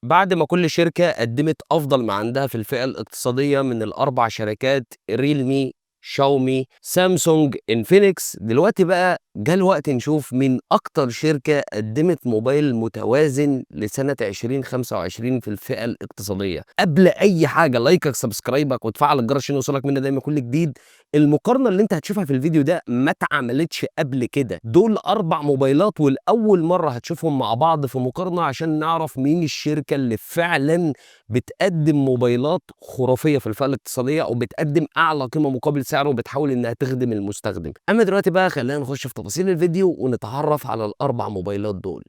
بعد ما كل شركة قدمت أفضل ما عندها في الفئة الاقتصادية من الأربع شركات ريلمي، شاومي، سامسونج، انفينكس، دلوقتي بقى جه الوقت نشوف مين أكتر شركة قدمت موبايل متوازن لسنة 2025 في الفئة الاقتصادية. قبل أي حاجة لايكك subscribe ك وتفعل الجرس عشان يوصلك منا دايما كل جديد. المقارنة اللي انت هتشوفها في الفيديو ده ما اتعملتش قبل كده، دول 4 موبايلات والأول مرة هتشوفهم مع بعض في مقارنة عشان نعرف مين الشركة اللي فعلا بتقدم موبايلات خرافية في الفئة الاقتصادية أو بتقدم أعلى قيمة مقابل سعره وبتحاول إنها تخدم المستخدم. أما دلوقتي بقى خلينا نخش في تفاصيل الفيديو ونتعرف على الأربع موبايلات دول.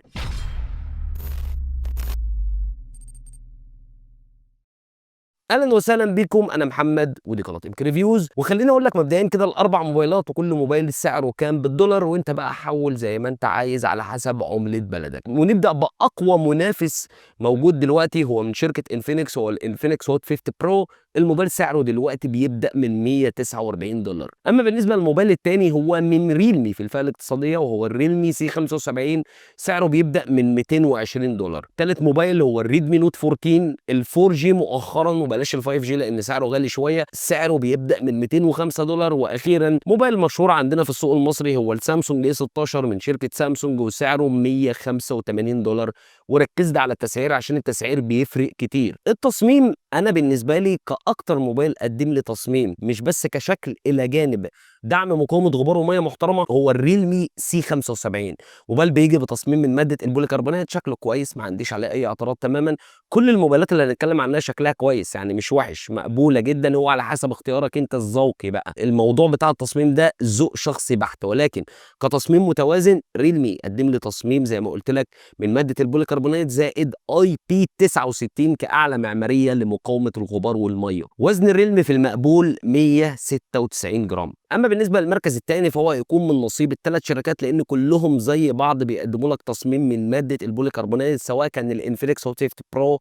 اهلا وسهلا بكم، انا محمد ودي قناة MK Reviews. وخليني اقول لك مبدئيا كده الاربع موبايلات وكل موبايل سعره كام بالدولار، وانت بقى حول زي ما انت عايز على حسب عمله بلدك. ونبدا باقوى منافس موجود دلوقتي هو من شركة انفينكس، هو الانفينكس هوت 50 برو. الموبايل سعره دلوقتي بيبدا من 149 دولار. اما بالنسبة للموبايل الثاني هو من ريلمي في الفئة الاقتصادية وهو الريلمي سي 75، سعره بيبدا من 220 دولار. ثالث موبايل هو الريدمي نوت 14 ال 4G مؤخرا، وبلاش ال 5G لان سعره غالي شوية، سعره بيبدا من 205 دولار. واخيرا موبايل مشهور عندنا في السوق المصري هو السامسونج اي 16 من شركة سامسونج وسعره 185 دولار. وركزت على التسعير عشان التسعير بيفرق كتير. التصميم انا بالنسبة لي كاكتر موبايل قدم لي تصميم مش بس كشكل، الى جانب دعم مقاومة غبار ومية محترمه، هو الريلمي سي 75. موبايل بيجي بتصميم من مادة البوليكربونات، شكله كويس، ما عنديش عليه اي اعتراض تماما. كل الموبايلات اللي هنتكلم عنها شكلها كويس، يعني مش وحش، مقبولة جدا، هو على حسب اختيارك انت الذوقي بقى. الموضوع بتاع التصميم ده ذوق شخصي بحت، ولكن كتصميم متوازن ريلمي قدم لي تصميم زي ما قلت لك من مادة البوليكربونات زائد IP 69 كاعلى معمارية لمقاومة الغبار والمية. وزن الريلمي في المقبول 196 جرام. اما بالنسبة للمركز الثاني فهو هيكون من نصيب الثلاث شركات، لان كلهم زي بعض بيقدموا لك تصميم من مادة البوليكربونات، سواء كان الانفينكس هوت 50 برو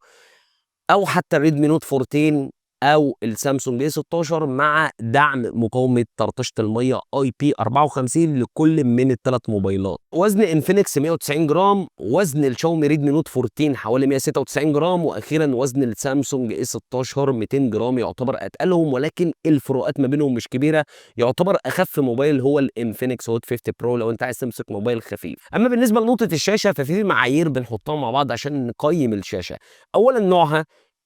او حتى الريدمي نوت 14 او السامسونج اي 16، مع دعم مقاومة طرطشه المية IP 54 لكل من الثلاث موبايلات. وزن انفينكس 190 جرام، وزن الشاومي ريدمي نوت 14 حوالي 196 جرام، واخيرا وزن السامسونج اي 16 200 جرام، يعتبر اتقلهم، ولكن الفروقات ما بينهم مش كبيرة. يعتبر اخف موبايل هو الانفينكس هوت 50 برو لو انت عايز تمسك موبايل خفيف. اما بالنسبة لنقطة الشاشة ففي معايير بنحطها مع بعض عشان نقيم الشاشة. اولا نوعها،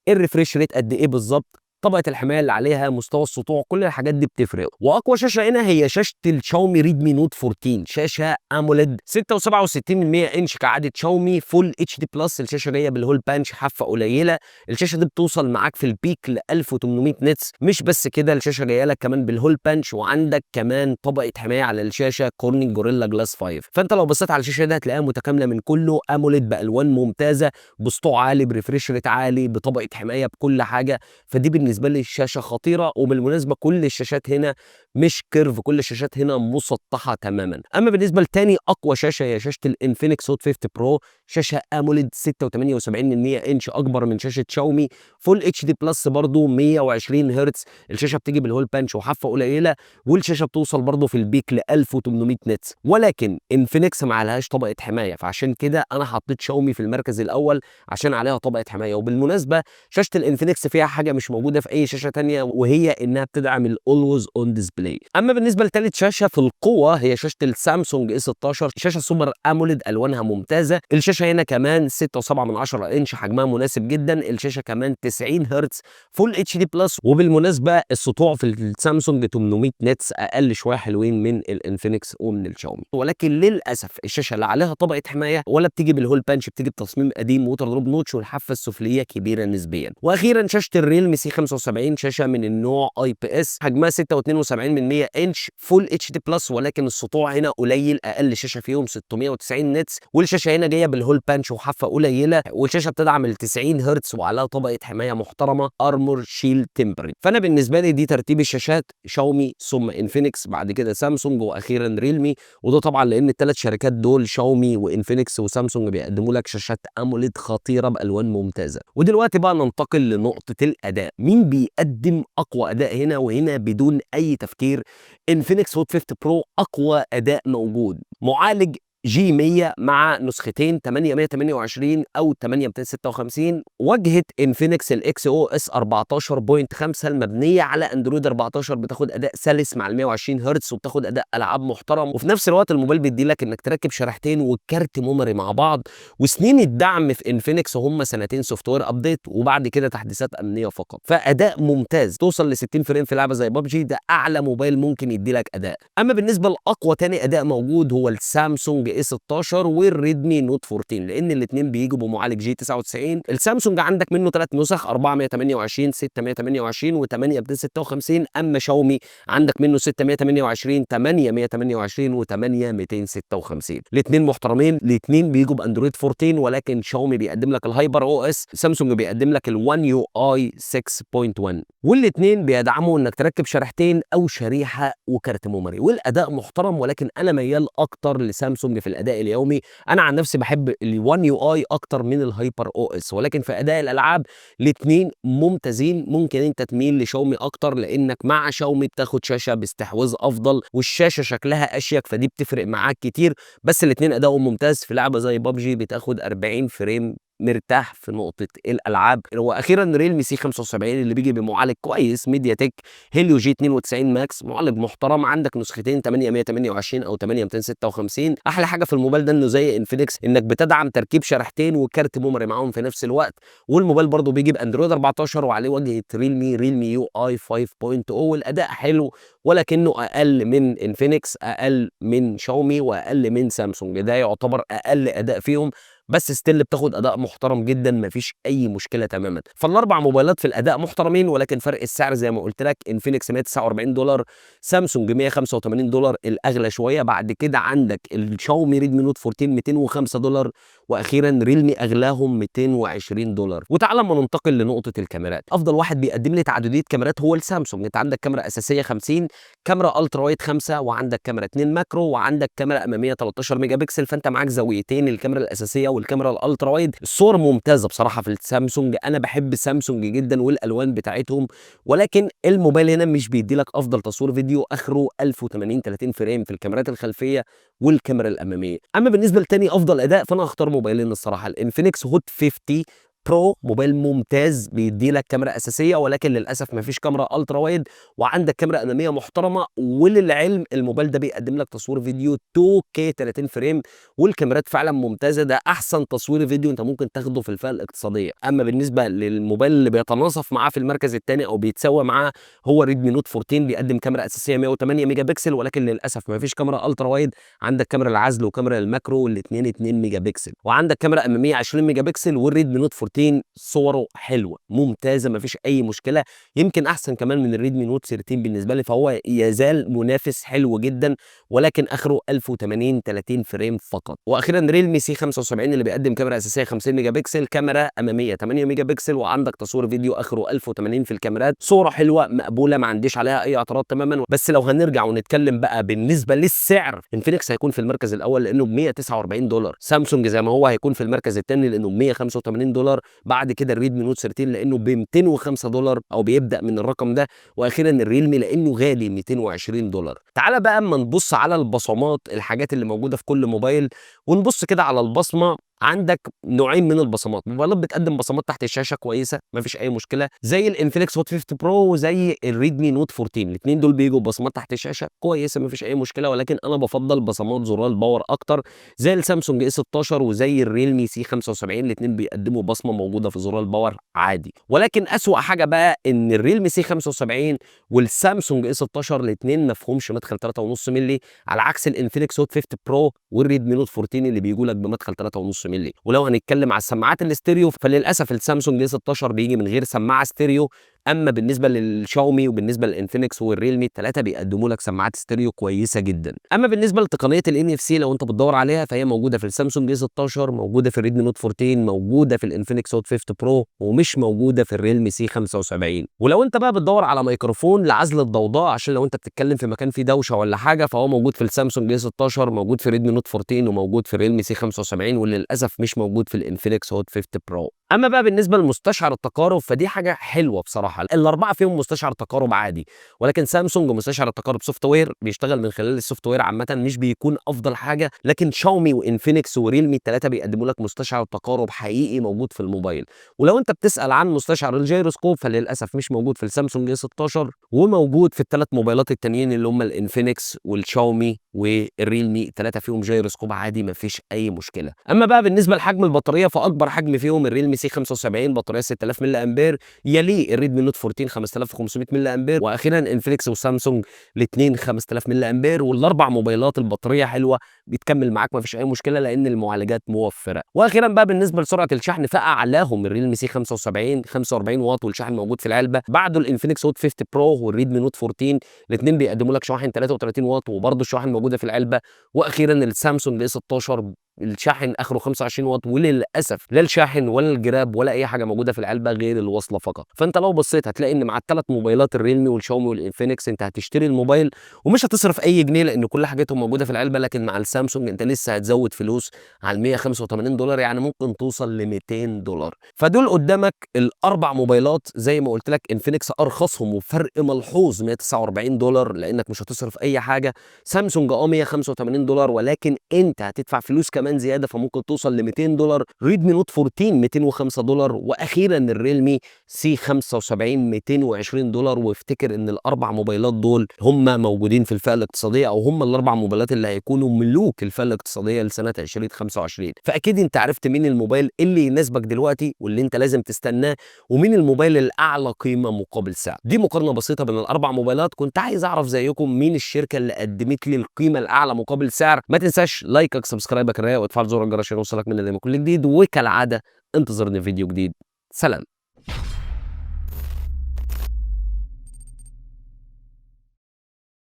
ال refresh rate قد ايه بالظبط، طبقه الحماية اللي عليها، مستوى السطوع، كل الحاجات دي بتفرق. واقوى شاشة هنا هي شاشة الشاومي ريدمي نوت 14، شاشة AMOLED 6.67 انش كعادة شاومي، full HD plus. الشاشة جاية بال hole punch، حافة قليله. الشاشة دي بتوصل معاك في ال peak ل 1800 nits. مش بس كده، الشاشة جاية لك كمان بال hole punch، وعندك كمان طبقه حماية على الشاشة كورنينج جوريلا جلاس 5. فانت لو بصيت على الشاشة دي هتلاقيها متكاملة من كله، AMOLED بالوان ممتازة، بسطوع عالي، ب refresh rate عالي، بطبقه حماية، بكل حاجة. فدي بالنسبة لي الشاشة خطيرة. وبالمناسبة كل الشاشات هنا مش curve، كل الشاشات هنا مسطحة تماما. اما بالنسبة لتاني اقوى شاشة هي شاشة الانفينكس هوت 50 برو، شاشة AMOLED 6.78 انش، اكبر من شاشة شاومي، full HD plus برضه، 120 هرتز. الشاشة بتيجي بال hole punch وحافه قليله، والشاشه بتوصل برضه في ال peak ل 1800 nits. ولكن انفينكس ما عليهاش طبقه حماية، فعشان كده انا حطيت شاومي في المركز الاول عشان عليها طبقه حماية. وبالمناسبة شاشة الانفينكس فيها حاجة مش موجودة في اي شاشة تانية، وهي انها بتدعم ال always on display. اما بالنسبة لثالث شاشة في القوة هي شاشة السامسونج اي 16، شاشة super AMOLED الوانها ممتازة. الشاشة هنا كمان 6.7 انش، حجمها مناسب جدا. الشاشة كمان 90 هرتز، full HD plus. وبالمناسبة السطوع في السامسونج 800 nits، اقل شوية حلوين من الانفينكس ومن الشاومي. ولكن للاسف الشاشة لا عليها طبقه حماية ولا بتيجي بال hole punch، بتيجي بتصميم قديم water drop notch، والحافه السفليه كبيرة نسبيا. واخيرا شاشة الريلمي سي 75، شاشة من النوع IPS، حجمها 6.72 انش، full HD plus، ولكن السطوع هنا قليل، اقل شاشة فيهم 690 nits. والشاشه هنا جاية بال hole punch وحافه قليله، والشاشه بتدعم ال 90 هرتز وعليها طبقه حماية محترمه Armor Shield Tempered. فانا بالنسبة لي دي ترتيب الشاشات: شاومي ثم انفينكس، بعد كده سامسونج، واخيرا ريلمي. وده طبعا لان الثلاث شركات دول شاومي وانفينكس وسامسونج بيقدموا لك شاشات AMOLED خطيرة بالوان ممتازة. ودلوقتي بقى ننتقل لنقطة الاداء، مين بيقدم اقوى اداء هنا؟ وهنا بدون اي تفكير انفينكس هوت 50 برو اقوى اداء موجود. معالج G 100 مع نسختين 8128 او 8256. واجهه انفينكس ال XOS 14.5 المبنية على اندرويد 14 بتاخد اداء سلس مع ال 120 هرتز، وبتاخد اداء العاب محترم، وفي نفس الوقت الموبايل بيدي لك انك تركب شريحتين وكارت memory مع بعض. وسنين الدعم في انفينكس هم سنتين software update وبعد كده تحديثات امنية فقط. فاداء ممتاز، توصل ل 60 frame في لعبه زي ببجي، ده اعلى موبايل ممكن يدي لك اداء. اما بالنسبة لاقوى تاني اداء موجود هو السامسونج A 16 والريدمي نوت 14، لان الاثنين بيجوا بمعالج G 99. السامسونج عندك منه ثلاث نسخ، 428، 628، و8256. اما شاومي عندك منه 628، 828، و8256. الاثنين محترمين، الاثنين بيجوا باندرويد 14، ولكن شاومي بيقدم لك ال HyperOS، سامسونج بيقدم لك ال 1 UI 6.1، والاثنين بيدعموا انك تركب شريحتين او شريحة وكارت memory، والاداء محترم. ولكن انا ميال اكتر لسامسونج في الاداء اليومي. انا عن نفسي بحب ال 1 UI اكتر من ال HyperOS، ولكن في اداء الالعاب الاثنين ممتازين. ممكن انت تميل لشاومي اكتر لانك مع شاومي بتاخد شاشة باستحواذ افضل والشاشه شكلها اشيك، فدي بتفرق معاك كتير. بس الاثنين ادائهم ممتاز. في لعبه زي بابجي بتاخد 40 frame مرتاح في نقطة الألعاب. وأخيرا ريلمي C 75 اللي بيجي بمعالج كويس ميديا تك هيليو G 92 Max، معالج محترم. عندك نسختين 8128 أو 8256. أحلى حاجة في الموبايل ده إنه زي انفينكس إنك بتدعم تركيب شريحتين وكارت memory معاهم في نفس الوقت. والموبايل برضه بيجي بأندرويد 14 وعليه واجهة ريلمي، ريلمي UI 5.0، والأداء حلو ولكنه أقل من انفينكس، أقل من شاومي، وأقل من سامسونج. ده يعتبر أقل أداء فيهم، بس still بتاخد اداء محترم جدا، مفيش اي مشكلة تماما. فالاربع موبايلات في الاداء محترمين، ولكن فرق السعر زي ما قلت لك، انفينكس $149، سامسونج $185 الاغلى شويه. بعد كده عندك الشاومي ريدمي نوت 14 $205، واخيرا ريلمي اغلاهم $220. وتعالى اما ننتقل لنقطة الكاميرات. افضل واحد بيقدم لي تعددية كاميرات هو السامسونج. انت عندك كاميرا اساسية 50، كاميرا ultra wide 5، وعندك كاميرا 2 macro، وعندك كاميرا امامية 13 ميجا بكسل. فانت معاك زاويتين، الكاميرا الاساسية والكاميرا ال ultra wide. الصور ممتازة بصراحة في السامسونج، انا بحب سامسونج جدا والالوان بتاعتهم. ولكن الموبايل هنا مش بيدي لك افضل تصوير فيديو، اخره 1080 30 frame في الكاميرات الخلفية والكاميرا الاماميه. اما بالنسبة لتاني افضل اداء فانا هختار موبايلين الصراحه، الانفينكس هوت 50 برو، موبايل ممتاز بيدي لك كاميرا اساسية ولكن للاسف ما فيش كاميرا ultra wide، وعندك كاميرا امامية محترمه. وللعلم الموبايل ده بيقدم لك تصوير فيديو 2K 30 frame، والكاميرات فعلا ممتازه. ده احسن تصوير فيديو انت ممكن تاخده في الفئة الاقتصاديه. اما بالنسبة للموبايل اللي بيتناصف معاه في المركز الثاني او بيتساوى معاه هو ريدمي نوت 14، بيقدم كاميرا اساسية 108 ميجا بكسل ولكن للاسف ما فيش كاميرا ultra wide. عندك كاميرا العزل وكاميرا ال macro الاثنين 2 ميجا بكسل، وعندك كاميرا امامية 20 ميجا بكسل. والريدمي نوت 14 صوره حلوة ممتازه، مفيش اي مشكله، يمكن احسن كمان من الريدمي نوت 13 بالنسبة لي، فهو يزال منافس حلو جدا، ولكن اخره 1080 30 frame فقط. واخيرا ريلمي C 75 اللي بيقدم كاميرا اساسية 50 ميجا بكسل، كاميرا امامية 8 ميجا بكسل، وعندك تصوير فيديو اخره 1080 في الكاميرات. صوره حلوة مقبوله، ما عنديش عليها اي اعتراض تماما. بس لو هنرجع ونتكلم بقى بالنسبة للسعر، انفينكس هيكون في المركز الاول لانه ب $149، سامسونج زي ما هو هيكون في المركز الثاني لانه ب $185، بعد كده الريدمي نوت 13 لانه ب $205 او بيبدا من الرقم ده، واخيرا الريلمي لانه غالي $220. تعال بقى اما نبص على البصمات، الحاجات اللي موجودة في كل موبايل، ونبص كده على البصمه. عندك نوعين من البصمات، موبايلات بتقدم بصمات تحت الشاشة كويسة مفيش اي مشكلة، زي الانفينكس هوت 50 برو وزي الريدمي نوت 14، الاثنين دول بيجوا ببصمات تحت الشاشة كويسة مفيش اي مشكله. ولكن انا بفضل بصمات زرار ال power اكتر، زي السامسونج A 16 وزي الريلمي C 75، الاثنين بيقدموا بصمة موجودة في زرار ال power عادي. ولكن اسوأ حاجة بقى ان الريلمي C 75 والسامسونج A 16 الاثنين ما فيهمش مدخل 3.5 مللي، على عكس الانفينكس هوت 50 برو والريدمي نوت 14 اللي بيجوا لك بمدخل 3.5 مللي. ولو هنتكلم على السماعات الاستيريو فللاسف السامسونج A 16 بيجي من غير سماعه ستيريو. اما بالنسبة للشاومي وبالنسبة للانفينكس والريلمي الثلاثة بيقدموا لك سماعات ستيريو كويسة جدا. اما بالنسبة لتقنيه ال NFC لو انت بتدور عليها فهي موجودة في السامسونج A 16، موجودة في الريدمي نوت 14، موجودة في الانفينكس هوت 50 برو، ومش موجودة في الريلمي C 75. ولو انت بقى بتدور على ميكروفون لعزل الضوضاء عشان لو انت بتتكلم في مكان فيه دوشه ولا حاجه، فهو موجود في السامسونج A 16، موجود في ريدمي نوت 14، وموجود في الريلمي C 75، وللاسف مش موجود في الانفينكس هوت 50 برو. اما بقى بالنسبة لمستشعر التقارب فدي حاجة حلوة بصراحة، الاربعة فيهم مستشعر تقارب عادي، ولكن سامسونج مستشعر التقارب software بيشتغل من خلال ال software عامة مش بيكون افضل حاجة، لكن شاومي وانفينكس وريلمي الثلاثة بيقدموا لك مستشعر تقارب حقيقي موجود في الموبايل. ولو انت بتسال عن مستشعر الجيروسكوب فللاسف مش موجود في السامسونج A16، وموجود في الثلاث موبايلات التانيين اللي هم الانفينكس والشاومي والريلمي، الثلاثة فيهم جيروسكوب عادي مفيش اي مشكلة. اما بقى بالنسبة لحجم البطارية فاكبر حجم فيهم الريلمي سي 75 بطارية 6000 ملي امبير، يليه الريدمي نوت 14 5500 ملي امبير، واخيرا انفينكس وسامسونج الاثنين 5000 ملي امبير. والاربع موبايلات البطارية حلوة بتكمل معاك مفيش اي مشكلة لان المعالجات موفره. واخيرا بقى بالنسبة لسرعه الشحن فاعلاهم الريلمي سي 75 45 واط والشاحن موجود في العلبة، بعده الانفينكس هوت 50 برو والريدمي نوت 14 الاثنين بيقدموا لك شواحن 33 واط وبرده الشواحن موجودة في العلبة. واخيرا السامسونج اي 16 الشاحن اخره 25 واط، وللاسف لا الشاحن ولا الجراب ولا اي حاجة موجودة في العلبة غير الوصلة فقط. فانت لو بصيت هتلاقي ان مع الثلاث موبايلات الريلمي والشاومي والانفينكس انت هتشتري الموبايل ومش هتصرف اي جنيه لان كل حاجتهم موجودة في العلبة، لكن مع السامسونج انت لسه هتزود فلوس على $185، يعني ممكن توصل ل $200. فدول قدامك الاربع موبايلات زي ما قلت لك، انفينكس ارخصهم وفرق ملحوظ $149 لانك مش هتصرف اي حاجة، سامسونج $185 ولكن انت هتدفع فلوس كمان زيادة فممكن توصل ل $200، ريدمي نوت 14 $205، واخيرا الريلمي سي 75 $220. وافتكر ان الاربع موبايلات دول هم موجودين في الفئة الاقتصادية، او هم الاربع موبايلات اللي هيكونوا ملوك الفئة الاقتصادية لسنه 2025. فاكيد انت عرفت مين الموبايل اللي يناسبك دلوقتي واللي انت لازم تستناه، ومين الموبايل الاعلى قيمة مقابل سعر. دي مقارنة بسيطة بين الاربع موبايلات، كنت عايز اعرف زيكم مين الشركة اللي قدمت لي القيمة الاعلى مقابل سعر. ما تنساش like ك subscribe ك الرايق وتفعل زر الجرس عشان يوصلك من دايما كل جديد، وكالعادة انتظرني في فيديو جديد. سلام.